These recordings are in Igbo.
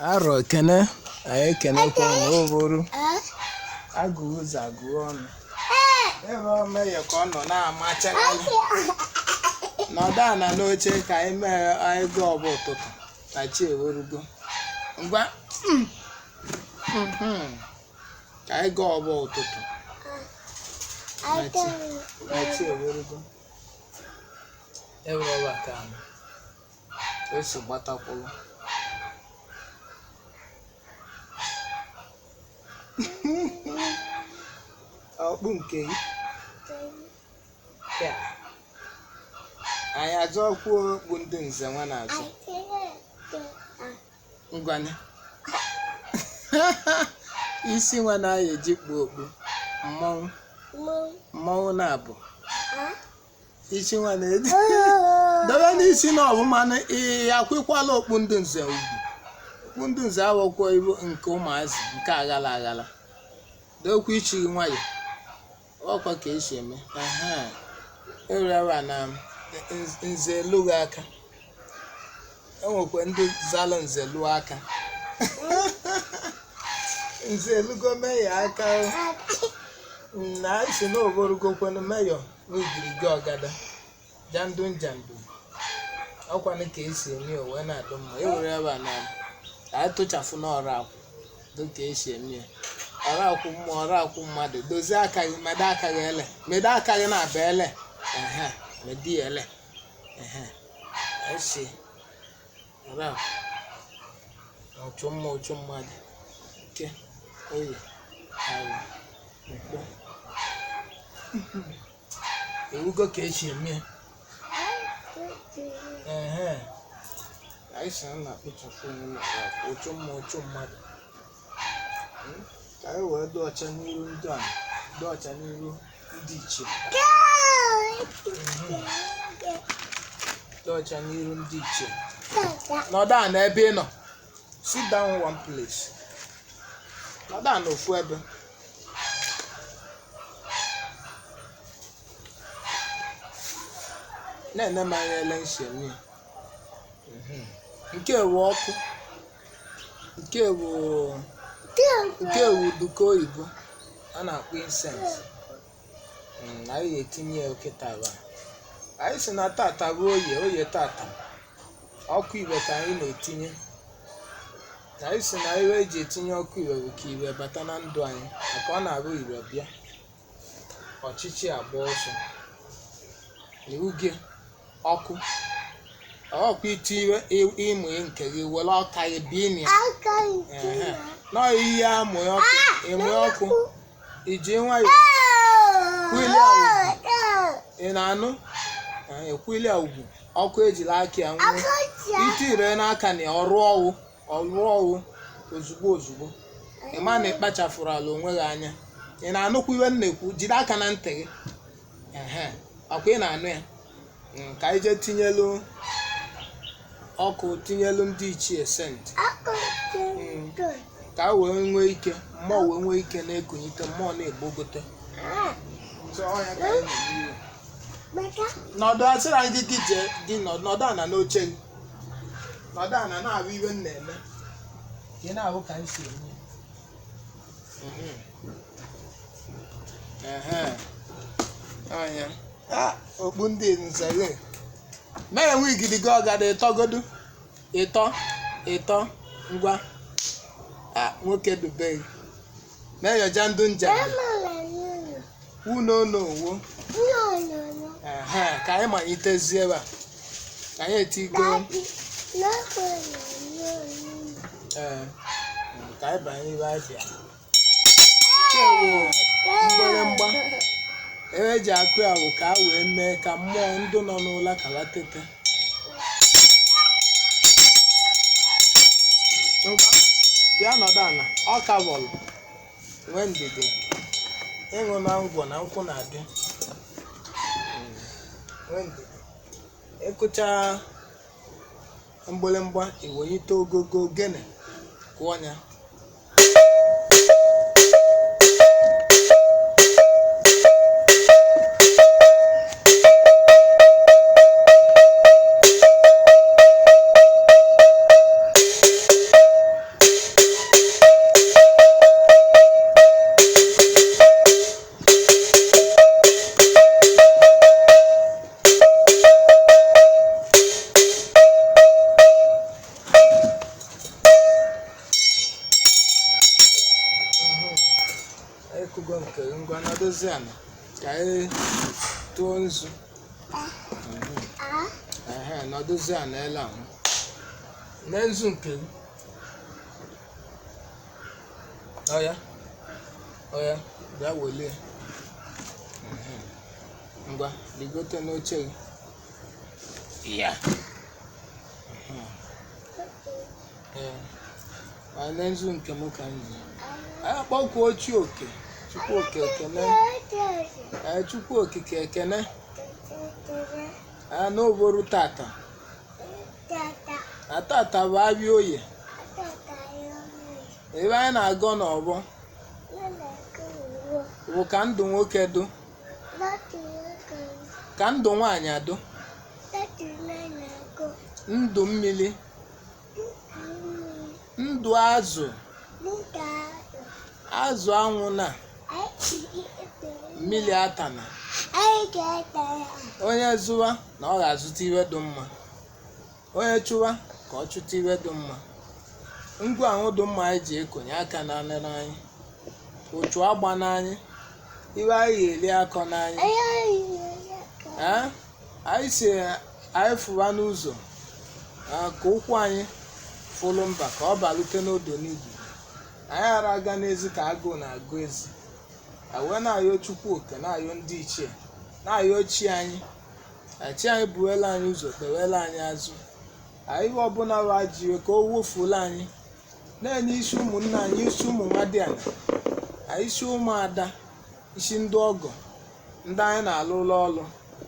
Arọ ekene anyị ekenekwa na oboru agụ ụzọ agụ ọnụ ebe ọ meyọ ka ọ nọ na-amachagharị nọdụ ala n'oche ka anyị mee anyị gụọ ọbụ ụtụtụ na chi ewerugo ngwa mhm. Ka anyị gụọ ọbụ ụtụtụ na chi ewerugo ewere ọba ka o si gbatakwụlụ. Ọkpụ nke gị ya anyị azọkwuo okpu ndị nze nwa na-azụ ngwanye isi nwa na-aya eji kpuo okpu mmọnwụ mmọnwụ na-abụ isi nwa na-eji dobe n'isi na ọbụmanụ ị akwụkwala okpu ndị nze ugwu. Okpu ndị nze awọkwa ibu nke ụmụazị nke aghala aghala. Dokwa ichi gị nwayọ ọkwa ka esi eme. Ehe. Erewa na nze lụghị aka, enwekwa ndị zalụ nze lụọ aka. Nze lugo meyọ aka o. Na isi na oborugokwenu meyọ n'igirigi ọgada jandu njandu ọkwanụ ka esi eme ya, o wee na-adụ mma. Ewere ebe a na anyị tụchafụ n'ọrụ akwụ dị ka esi eme ya. Ọrụ akwụ mmụọ, ọrụ akwụ mmadụ. Dozie aka gị, mede aka gị ele, mede aka gị na-aba ele. Ehe, mede ya ele. Ehe, esi ọrụ akwụ ụchụ mma ụchụ mmadụ ke oye arụ mkpọ ewugo ka esi eme ya. Ehe, anyị sị na na-akpụchapụ onwe m ọrụ akwụ ụchụ mma ụchụ mmadụ. Mm, ka anyị wee dị ọcha n'iru ndị a, dị ọcha n'iru ndị ichie. Mhm. Dị ọcha n'iru ndị ichie. Nọdụ ala ebe ị nọ. Sit down one place. Nọdụ ala ofu ebe. Na-ene m anya ele nsi eme ya. Mhm. Nke wụ ọkụ, nke wụ nke wụ uduko oyibo a na-akpọ incense. Anyị ga-etinye ya kịta ebe a. Anyị si na tata bụ oye oye tata, ọkụ ibe ka anyị na-etinye. Anyị si na iwe eji etinye ọkụ iwe bụ ka iwe bata na ndụ anyị, maka ọ na-abụ iwe bịa ọchịchị agba ọsọ. Iwu gị ọkụ ọkụ iti iwe ịmụ nke gị were ọka gị bie na ya. Ehe. Nọọ ihe amụ ọkụ ịmụ ọkụ iji nwayọ kwili ugwu. Ị na-anụ? Ekwili ugwu ọkụ ejila aka ya nwụọ itire n'aka na ọrụ ọwụ ọrụ ọwụ ozugbo ozugbo. Ị ma na ị kpachafụrụ ala onwe gị anya. Ị na-anụkwa iwe m na-ekwu? Jide aka na ntị gị. Ehe, ọkwa ị na-anụ ya. Ka anyị jee tinyelu ọkụ, tinyelu ndị ichie sent ka a wee nwee ike mmụọ wee nwee ike na-ekunyite mmụọ na-egbogote. So, ọ ya ka anyị na-eme iwe. Nọdụ asịra gị gị jee gị nọdụ ala n'oche gị. Nọdụ ala na-ahụ iwe m na-eme ka ị na-ahụ ka m si eme ya. Mhm. Ehe. Ọnya. Ah, okpu ndị nzere mee enwe igirigi ọgada ịtọgodu ịtọ ịtọ ngwa. Ah, nwoke dube mee yọja ndụ njem unu n'owo. Ehe, ka anyị malitezie ebe a ka anyị etigo. Ee, ka anyị banye n'ibe anyị bịa. Nke wụ mgbịrịmgba ebe eji akụ ya bụ ka a wee mee ka mmụọ ndị nọ n'ụla kala tete. Ngwa bịa nọdụ ala ọ ka bọlụ nwee ndidi ịṅụ na ngwọ na nkwụ na-adị. Nwee ndidi ịkụcha mgbịrịmgba iwelite ogogo ogene kụọ ya. nke gị. Ngwa, nọdozi ala ka anyị tụọ nzu. Ehe, nọdozi ala ele ahụ na nzu nke gị. Ọya, ọya, bịa welie. Ehe. Ngwa, ligote n'oche gị ya. Ee, ma na nzu nke m ka m ji. Anyị akpọkuo chi oke, Chukwu oke ekene. Ee, Chukwu okike ekene. Ee, n'oboru tata na tata bụ abịa oye. Ebe anyị na-agọ n'ọgbọ bụ ka ndụ nwoke dụ, ka ndụ nwaanyị adụ, ndụ mmiri, ndụ azụ, azụ anwụ na mmiri atana. Onye zụwa na ọ ga-azụta iwe dị mma, onye chụwa ka ọ chụta iwe dị mma. Ngwa ahụ dị mma anyị ji ekonye aka na anịrị anyị, ụchụ agba n'anyị, iwe anyị ga-eri akọ n'anyị. Ee, anyị si anyị fụwa n'ụzọ ka ụkwụ anyị fụlụ mba ka ọ balute n'odo n'igwe. Anyị ghara aga n'ezi ka agụụ na-agụ ezi. Anyị wee na-ayọ Chukwu oke, na-ayọ ndị ichie, na-ayọ chi anyị. Chi anyị buwela anyị ụzọ, kpewela anyị azụ. Anyị ihe ọbụla wa ji iwe ka o wofuola anyị, na-enye isi ụmụnne anyị, isi ụmụ nwadiana anyị, isi ụmụada, isi ndị ọgọ, ndị anyị na-alụ ụlọ ọlụ,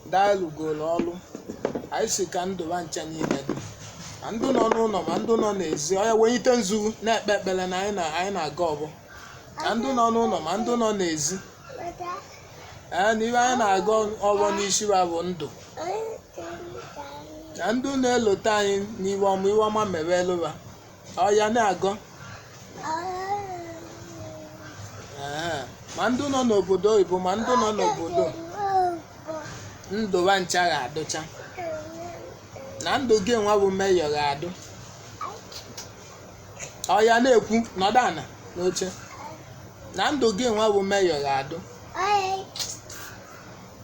ndị anyị lụgoro ọlụ. Anyị si ka ndụ ha ncha niile dị, ma ndị nọ n'ụlọ ma ndị nọ n'ezi. Onye wenyite nzu na-ekpe ekpere na anyị na-aga ọbọ, na ndị nọ n'ụlọ ma ndị nọ n'ezi. Ee, na iwe anyị na-aga ọbọ n'isi wa bụ ndụ, na ndị na-elote anyị n'iwe ọma, iwe ọma mewelu ha. Ọya na-agọ. Ee, ma ndị nọ n'obodo oyibo ma ndị nọ n'obodo, ndụ ha ncha ga-adụcha, na ndụ gị nwa bụ meyọ ga-adụ. Ọya na-ekwu, nọdụ ala n'oche. Na ndụ gị nwa bụ meyọ ga-adụ,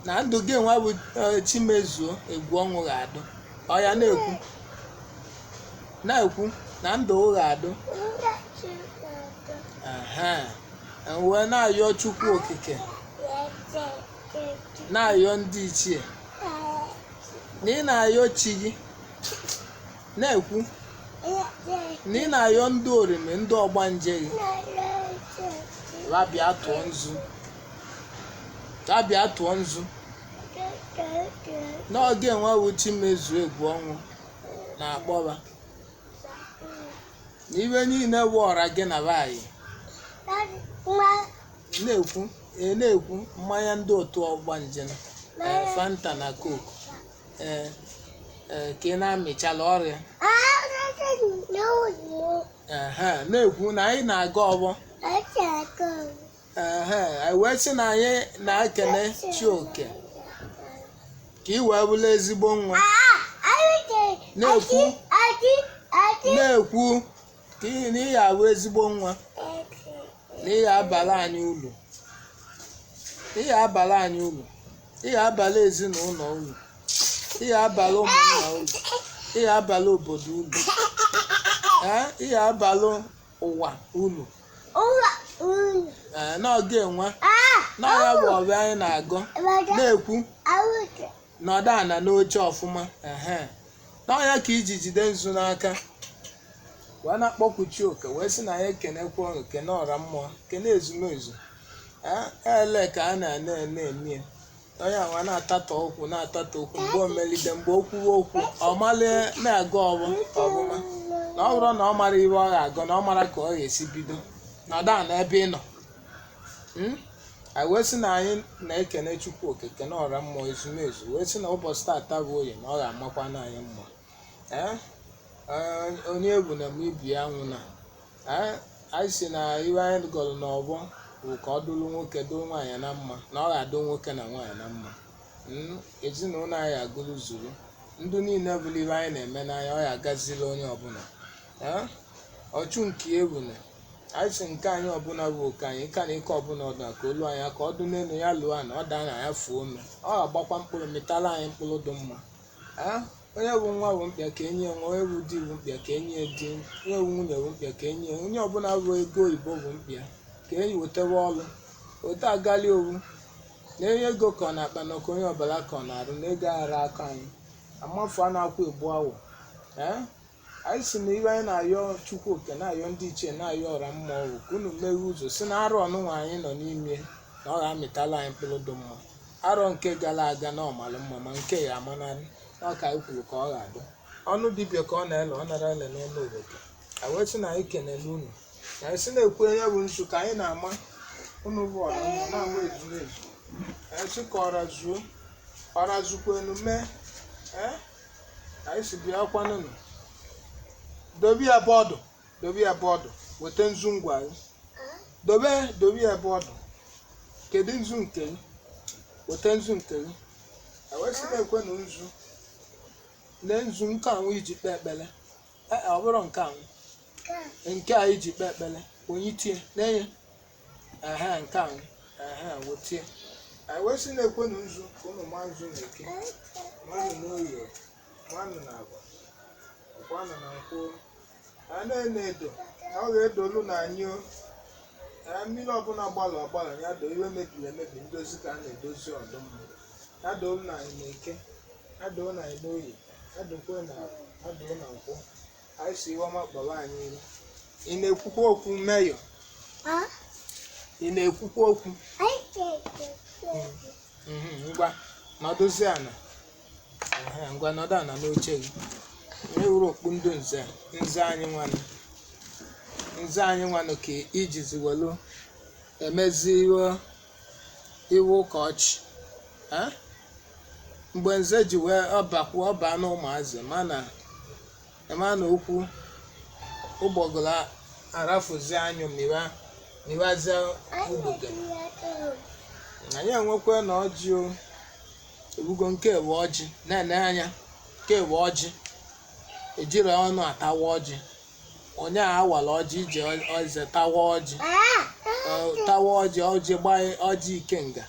na ndụ gị nwa bụ Chimezuo egwu ọnwụ ga-adụ. Ọya na-ekwu, na-ekwu na ndụ ga-adụ. Ehe, wee na-ayọ Chukwu okike, na-ayọ ndị ichie, na ị na-ayọ chi gị, na-ekwu na ị na-ayọ ndị orime, ndị ọgbanje gị, rabịa tụọ nzu, rabịa tụọ nzu n'oge enwewu Chimezuo egwu ọnwụ na-akpọba na iwe niile wụ ọra gị na baanyị. Na-ekwu, ee, na-ekwu mmanya ndị otu ọgbanje, ee, Fanta na Coke, ee, ee, ka ị na-amịchala ọrịa. Ehe, na-ekwu na anyị na-aga ọgbọ. Ehe, anyị wee sị na anyị na-ekene chi oke ka ị wee bụrụ ezigbo nwa. Na-ekwu, na-ekwu ka ị na ị ga-abụ ezigbo nwa, na ị ga-abara anyị uru, ị ga-abara anyị uru, ị ga-abara ezinụlọ uru, ị ga-abara ụmụnna uru, ị ga-abara obodo uru, ee, ị ga-abara ụwa uru. Ee, n'oge enwe n'ọya bụ ọbịa anyị na-agọ. Na-ekwu, nọdụ ala n'oche ọfụma. Ehe, n'ọnya ka iji jide nzu n'aka wee na-akpọku chi oke, wee sị na ya ekenekwa ọrụ, kene ọra mmụọ, kene ezumezu. Ele ka a na-ene ene eme onye awa na-atatọ okwu, na-atatọ okwu mgbe o melide, mgbe o kwuwe okwu ọ malie na-agụ ọbụ ọbụma na ọ bụrụ na ọ mara ihe ọ ga-agụ, na ọ mara ka ọ ga-esi bido. Nọdụ ala ebe ị nọ. Anyị wee sị na anyị na-ekene Chukwu okike na ọra mmụọ ezumezu, wee sị na ụbọchị tata bụ oye, na ọ ga-amakwa na anyị mma. Ee, onye egwu na mgbe ibi ya nwụ na ee, anyị si na iwe anyị gọrọ n'ọgbọ bụ ka ọ dụrụ nwoke dụrụ nwaanyị na mma, na ọ ga-adụ nwoke na nwaanyị na mma. Ezinụlọ anyị agụrụ zuru ndụ niile bụrụ iwe anyị na-eme n'anya, ọ ya agazila onye ọbụla. Ee, ọchụ nke egwu na Anyị sị nke anyị ọbụla bụ oke anyị ka na ike ọbụla ọdụ ka olu anyị ka ọ dị n'elu ya lụọ ana ọ daa na ya fuo ome, ọ ga-agbakwa mkpụrụ mịtara anyị mkpụrụ dị mma. Ee, onye bụ nwa bụ mkpịa ka enye nwa, onye bụ di bụ mkpịa ka enye di, onye bụ nwunye bụ mkpịa ka enye, onye ọbụla bụ ego oyibo bụ mkpịa ka enyi wetewe ọlụ ote agali owu na enye ego ka ọ na-akpa na ka onye ọbụla ka ọ na-arụ na ego aghara aka anyị amafu a na-akwụ egbu awọ. Ee, anyị si na iwe anyị na-ayọ Chukwu oke, na-ayọ ndị ichie, na-ayọ ọra mmụọ bụ ka unu meghee ụzọ si na arọ ọnụnwa anyị nọ n'ime na ọ ga-amịtala anyị mkpụrụ dị mma. Arọ nke gara aga na ọmalụ mma, ma nke ya amanarị na ọ ka anyị kwuru ka ọ ga-adị. Ọnụ dibịa ka ọ na-ele, ọ nara ele n'ọnụ obodo. Anyị wee sị na anyị kenele unu, na anyị sị na-ekwu onye bụ nzu ka anyị na-ama unu bụ ọra mmụọ na-ama ezumezu. Anyị sị ka ọra zuo, ọra zukwenu mee. Ee, anyị si bịa kwanụnụ dobe ya bọọdụ, dobe ya bọọdụ, weta nzu ngwa gị dobe, dobe ya bọọdụ. Kedu nzu nke gị? Weta nzu nke gị. Anyị wee sị na-ekwe na nzu lee nzu nke anwụ iji kpee ekpele. Ee, ọ bụrụ nke anwụ nke a iji kpee ekpele, onye tie n'enye ehe nke anwụ ehe wetie. Anyị wee sị na-ekwe na nzu ka ụnụ maa nzu na-eke, manụ n'oye, manụ na agwa, ọkwanụ na nkwụ, a na-ene edo ọ ga-edolu na anyị o. Ee, mmiri ọbụla gbalụ agbalụ ya doo, iwe mebiri emebi ndozi ka a na-edozi ọdụmma ya doo na anyị na-eke, ya doo na anyị n'oye, ya dokwe na agwa, ya doo na nkwụ. Anyị si iwe ọma kpọrọ anyị iru. Ị na-ekwukwa okwu meyọ? Ị na-ekwukwa okwu? Ngwa nọdụzie ala. Ehe, ngwa nọdụ ala n'oche gị. Ewuru okpu ndụ nze, nze anyị nwanụ, nze anyị nwanụ ka ijizi welu emezi iwe iwe ụka ọchị. Eh? Mgbe nze ji wee ọbakwu ọba na ụmụazị mana ma na okwu ụgbọgụrụ arafuzi anyụ miwa miwazie ugbugere. Anyị enwekwa na ọjị o ebugo nke ewe ọjị na-ene anya nke ewe ọjị ejiri ọnụ atawa ọjị. Onye a awala ọjị iji eze tawa ọjị, tawa ọjị, ọjị gbaa ọjị ikenga.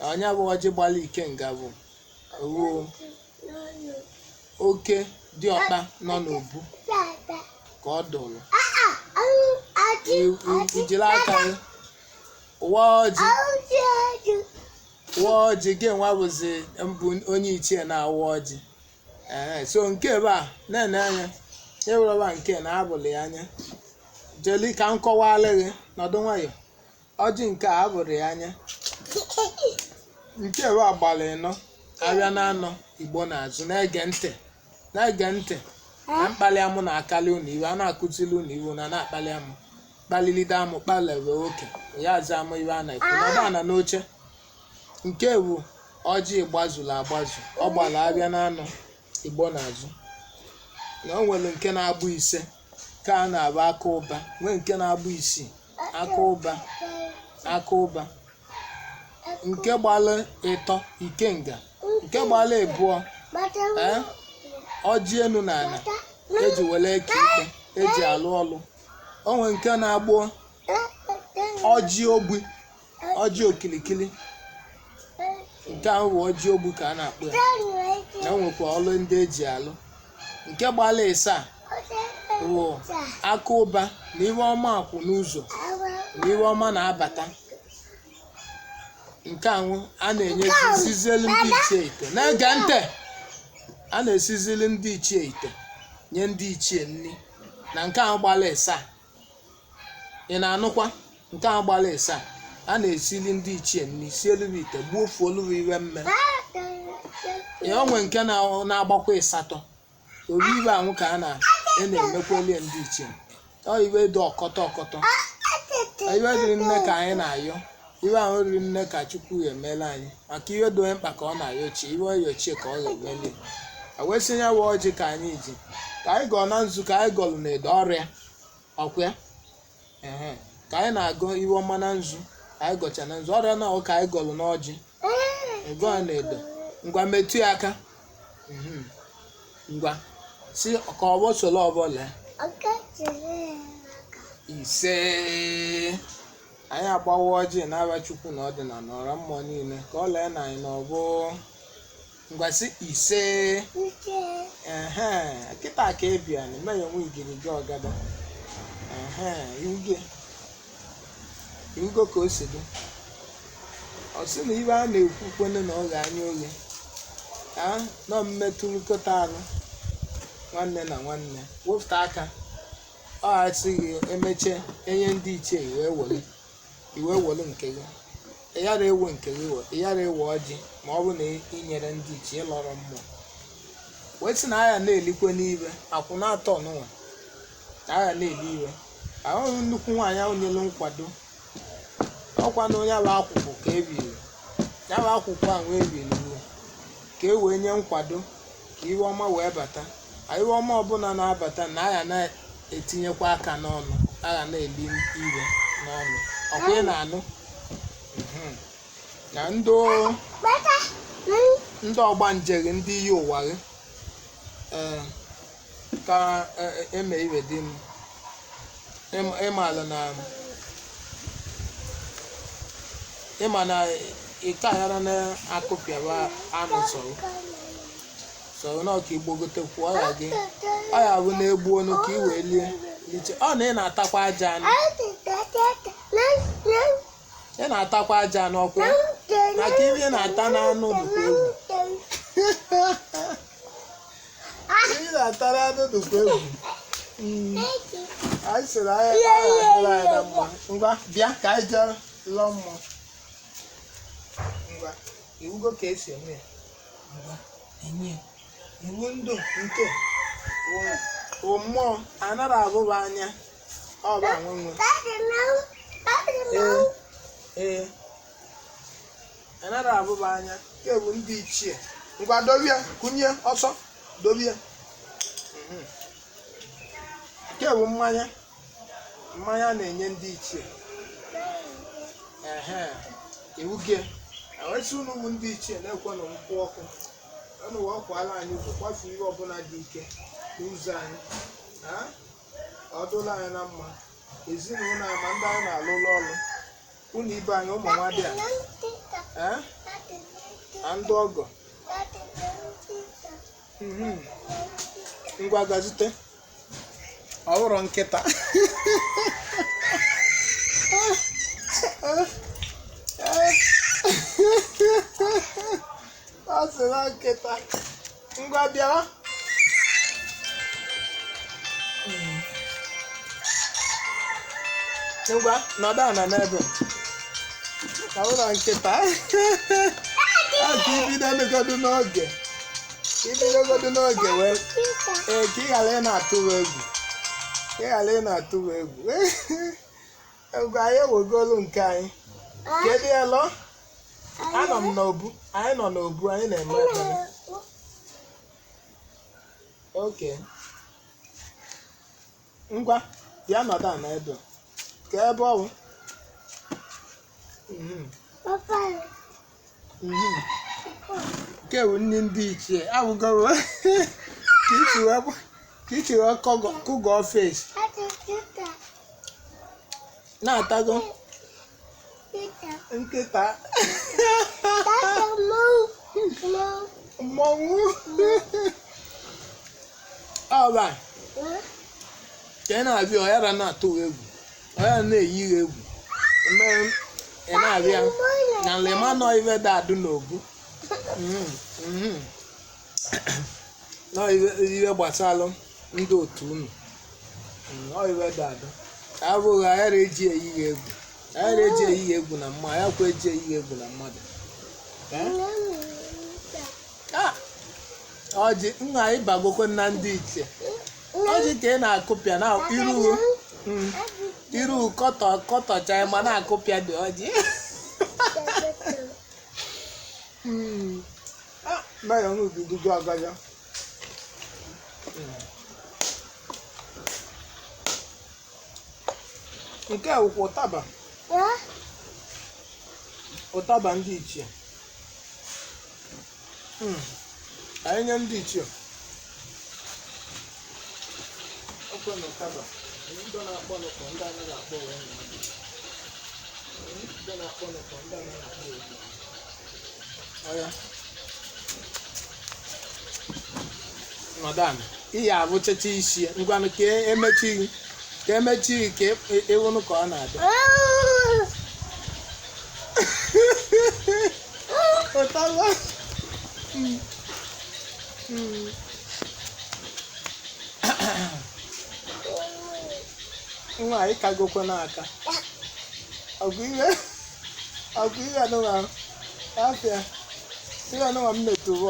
Onye bụ ọjị gbara ikenga bụ ruo oke diọkpa nọ n'obu ka ọ dụrụ ijiri aka gị waa ọjị, waa ọjị gị nwa bụzi mbụ onye ichie na-awa ọjị. Ee, so nke ebe a na-ene anya ewurọba nke na-abụlị ya anya jeli ka m kọwalụ gị nọdụ nwayọ. Ọjị nke a abụrụ ya anya nke ebe a gbara ịnọ abịa na anọ Igbo na-azụ na-ege ntị, na-ege ntị na mkpali amụ na-akali unu iwe a na-akụzili unu iwu na na-akpali amụ kpalilide amụ kpalewe oke ya aza amụ iwe a na-ekwu. Nọdụ ana n'oche. Nke bụ ọjị gbazuru agbazu, ọ gbara abịa na anọ Igbo na-azụ na o nwere nke na-agbụ ise ka a na-abụ aka ụba, nwee nke na-agbụ isii aka ụba, aka ụba nke gbara ịtọ ikenga, nke gbara ịbụọ ee ọjị enu na ala eji were eke ikpe eji alụ ọlụ. O nwere nke na-agbụ ọjị ogbi, ọjị okilikili nke ahụ bụ ọjị ogbi ka a na-akpọ ya, na o nwekwa ọlụ ndị eji alụ. Nke gbara ịsaa bụ aka ụba na iwe ọma akwụ n'ụzọ na iwe ọma na-abata. Nke ahụ a na-enyezi sizili ndị ichie ite na-ege ntị, a na-esizili ndị ichie ite nye ndị ichie nni. Na nke ahụ gbara ịsaa ị na-anụkwa, nke ahụ gbara ịsaa a na-esili ndị ichie nni, sielu ite, gbuo fuolu iwe mme ya. O nwere nke na-agbakwa ịsatọ ori iwe ahụ ka a na-emekweli ndị ichie. Ọ iwe dị ọkọtọ ọkọtọ, iwe dịrị nne ka anyị na-ayọ, iwe ahụ riri nne ka Chukwu emela anyị, maka iwe dị onye mkpa ka ọ na-ayọ chi, iwe ọyọ chie ka ọ ga-emeli. A wee sị ya wee ọjị ka anyị ji ka anyị gọọ na nzu ka anyị gọlụ na edo ọrịa ọkwa ehe ka anyị na-agọ iwe ọma na nzu anyị gọcha na nzu ọrịa na ọ ka anyị gọlụ n'ọjị gọọ na edo. Ngwa metụ ya aka, ngwa si ka ọbọ solo ọbọ lee. Ise, anyị agbawa ọjị n'aba Chukwu na ọdịnala ọra mmụọ niile ka ọ lee na anyị n'ọbụ. Ngwasị ise. Ehe, kịta ka ebia na eme ya onwe igirigi ọgada. Ehe, iwugo iwugo ka o si dị. Ọ sị na ibe a na-ekwu kwene na ọ gha anya oghe a nọ mmetụrụkọta arụ nwanne na nwanne wepụta aka. Ọ asị gị emeche enye ndị ichie iwee were, iwee were nke gị. Ị ghara ewe nke gị, ị ghara ewe ọjị ma ọ bụ na ị nyere ndị ichie ịlọrọ mmụọ wee sị na agha na-elikwe n'ibe akwụna atọ n'ụwa na agha na-eli iwe. Ahụghị nnukwu nwaanyị ahụ nyere nkwado ọkwa na onye bụ akwụkwọ ka ebiri ya bụ akwụkwọ ahụ ebiri ruo ka e wee nye nkwado ka iwe ọma wee bata. Iwe ọma ọbụla na-abata na agha na-etinyekwa aka n'ọnụ, agha na-eli iwe n'ọnụ. Ọkwa ị na-anụ? Na ndị ọgbanje gị, ndị iyi ụwa gị, ee, ka eme iwe dị m ịmala na ịma na ị ka ghara na-akụpịawa anụ sọrọ sọrọ na ọka igbogotekwu ọya gị. Ọ ya bụ na-egbu onu ka ị wee lie liche. Ọ na ị na-atakwa aja anụ, ị na-atakwa aja anụ ọkwa maka ihe ị na-ata n'anụ dịkwa egwu. Ihe ị na-ata n'anụ dịkwa egwu. Anyị sịrị anyị adịla anyị na mma. Ngwa, bịa ka anyị jee lụọ mmụọ. Ngwa, iwugo ka esi eme ya. Ngwa, enye iwu ndụ nke wụ mmụọ anara abụba anya ọba nwe nwe. Ee, ee, anara abụba anya nke bụ ndị ichie. Ngwa, dobie, kụnye ọsọ, dobie. Nke bụ mmanya, mmanya na-enye ndị ichie. Ehe, iwu gị ewesị unu bụ ndị ichie na-ekwe na nkwụ ọkụ unu wee kwala anyị ụzọ kwafu ihe ọbụla dị ike n'ụzọ anyị. Ọ dụla anyị na mma, ezinụlọ anyị ma ndị anyị na-alụlụ ọlụ, unu ibe anyị, ụmụ nwa dị a na ndị ọgọ. Ngwa, gazite ọhụrụ nkịta. Ọ sị na nkịta. Ngwa, bịawa. Ngwa, nọdụ ala n'ebe ọ bụrụ nkịta a ka ibidogodu n'oge, ibidogodu n'oge wee ee ka ị ghara ị na-atụwa egwu, ka ị ghara ị na-atụwa egwu. Ngwa, anyị ewegolu nke anyị. Kedu ya lọ? Anọ m n'obu, anyị nọ n'obu, anyị na-eme ekpere. Oke, ngwa, bịa nọdụ ala ebe a. Ka ebe ọ bụ. Nke bụ nri ndị ichie abụgoro ka ichi wee kụgọọ face na-atago nkịta mmọnwụ ọba ka ị na-abịa. Ọ yara na-atụ egwu, ọ yara na-eyi gị egwu. Mee ị na-abịa na nlema nọ ibe dị adụ n'obu nọ ibe gbasalụ ndị otu unu. Ọ ibe dị adụ abụghị aghara eji eyi gị egwu, aghara eji eyi gị egwu na mma ya kwa eji eyi gị egwu na mmadụ. Ọjị nna anyị bagokwe na ndị ichie. Ọjị ka ị na-akụpịa na iru iru kọtọ kọtọcha ma na-akụpịa dị ọjị. Mẹ́rin ń gidigo agaja. Nke a wụkwa ụtaba, ụtaba ndị ichie. Anyị nye ndị ichie okwe na ụtaba. Ndị na-akpọ nụkpọ ndị anaghị akpọ wee na-abịa. Ndị na-akpọ nụkpọ ndị anaghị akpọ wee na-abịa. Ọya. Nọdụ ala. Ị ya abụchacha isi ya. Ngwanụ ka emechi gị. Ka emechi gị ka ịhụnụ ka ọ na-adị. Ụtaba. Nwa anyị kagokwa n'aka. Ọgụ ihe ọgụ ihe anụnwa afịa ihe anụnwa m metụrụ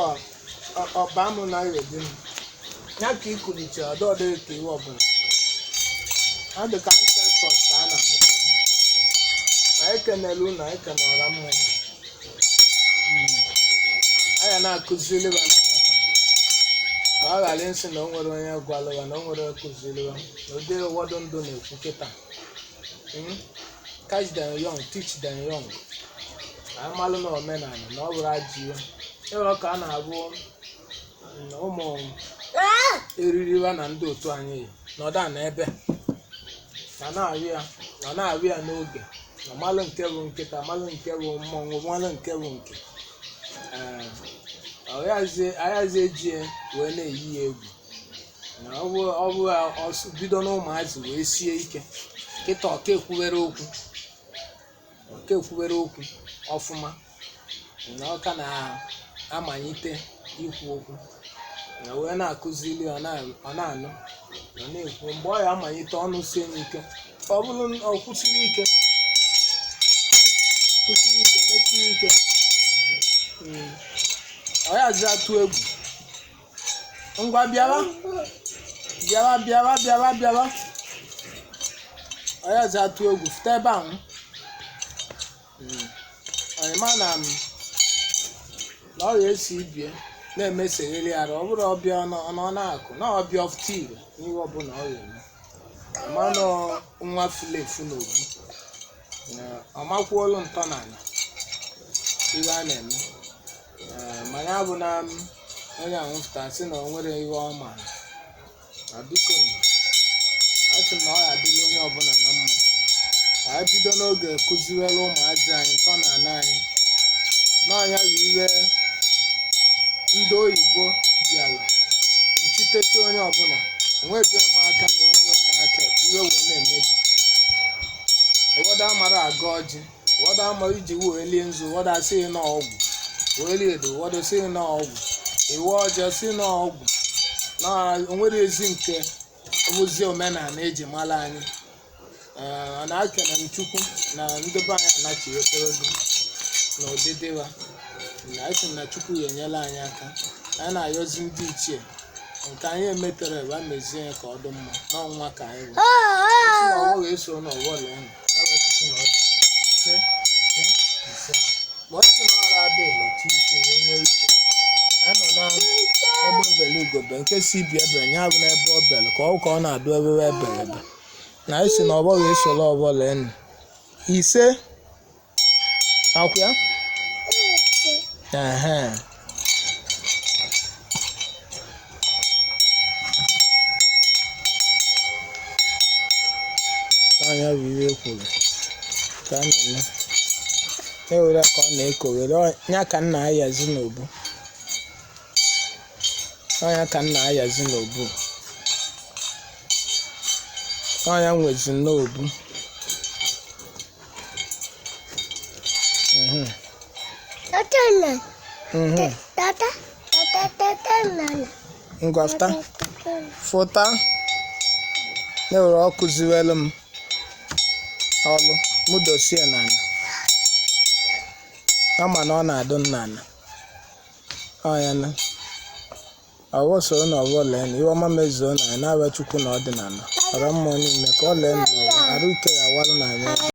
ọba m na ire dị m. Ya ka ikuliche ọdọ ọdịghị ka iwe ọbụla. Ọ dị ka ancestors ka a na-amụta. Ma ekenelu unu, ekenara mmụọ. Anya na-akụziri ha na nwata ka ọ ghara ịsị na o nwere onye gwalụwa na o nwere onye kụziri ha na ụdị ụfọdụ ndụ na-ekwu kịta. Catch them young, teach them young. Amalụ na omenala na ọ bụrụ ajọ ihe. Ịghọ ka a na-abụ ụmụ eririwa na ndị otu anyị yi nọdụ ana ebe na na-arị ya na na-arị ya n'oge na malụ nke bụ nkịta, malụ nke bụ mmọnwụ, malụ nke bụ nke. Ee, ọghazi eji ya wee na-eyi ya egwu na ọ bụ bido n'ụmụazị wee sie ike kịta ọka ekwuwere okwu, ọka ekwuwere okwu ọfụma na ọka na-amalite ikwu okwu na wee na-akụzili ọ na-anụ ọ na-ekwu. Mgbe ọ ya amalite ọnụ sie ya ike, ọ bụrụ ọ kwụsiri ike, kwụsiri ike, mesie ike. Ọ yazi atụ egwu. Ngwa bịawa bịawa bịawa bịawa bịawa. Ọ yazi atụ egwu fụta ebe ahụ. Ọyịma na m na ọ ya esi ibie na-emesegheri arụ. Ọ bụrụ ọbịa ọ na-akụ na ọbịa ọfụta ire n'ihe ọbụla ọ ya eme. Manụ nwa furu efu n'obu na ọ makwuolu ntọnala ihe a na-eme. Ee, ma ya bụ na m onye anwụpụta sị na o nwere ihe ọ ma na biko nụ, asị m na ọ ya adịla onye ọbụla na mma. Ka anyị bido n'oge kụziwere ụmụazị anyị ntọnala anyị n'ọnya bụ ihe ndị oyibo bịara nchitecha onye ọbụla onwebi ụmụaka na enwere ụmụaka iwe wee na-emebi. Ụfọdụ amara aga ọjị, ụfọdụ amara iji wee lie nzu, ụfọdụ asịghị na ọgwụ wee lie edo, ụfọdụ sịghị na ọgwụ iwe ọjọọ sị na ọgwụ na onwere ezi nke bụzi omenala eji mara anyị. Ee, na akene m Chukwu na ndị be anyị anachigheterego na ụdịdịwa na asị m na Chukwu ya enyela anyị aka. Anyị na-ayọzi ndị ichie nke anyị emetere ebe a mezie ya ka ọ dị mma n'ọnwa ka anyị bụ. Esi na ọgbọ ga-eso n'ọgbọ lee nụ. Ewetụsị na ọ dị ise ise ise ma ọ sị na ọrụ adịghị otu ike wee nwee ike. Anyị nọ na egbe bele ugobe nke si ibi ebe nya bụ n'ebe ọ bele ka ọ ka ọ na-adụ ebe ebe ebe na anyị si na ọgbọ ga-esoro ọgbọ lee nụ. Ise akwụ ya. Ehe. Anya bụ ihe kwuru ka a na-eme ewere ka ọ na-ekowere ya ka nna ayazi n'obu ọnya ka nna ayazi n'obu ọnya nwezi n'obu. Mhm. Tata na. Mhm. Tata. Tata tata na. Ngwa fụta fụta na-ewere ọ kụziwelu m ọlụ mụ dosie n'ala ama na ọ na-adụ n'ala ọya na ọwọ soro na ọwọ lee na ihe ọma mezuo na ya na-arịọ Chukwu na ọdịnala ọra mmụọ niile ka ọ lee n'ụwa arụ ike ya warụ na anya.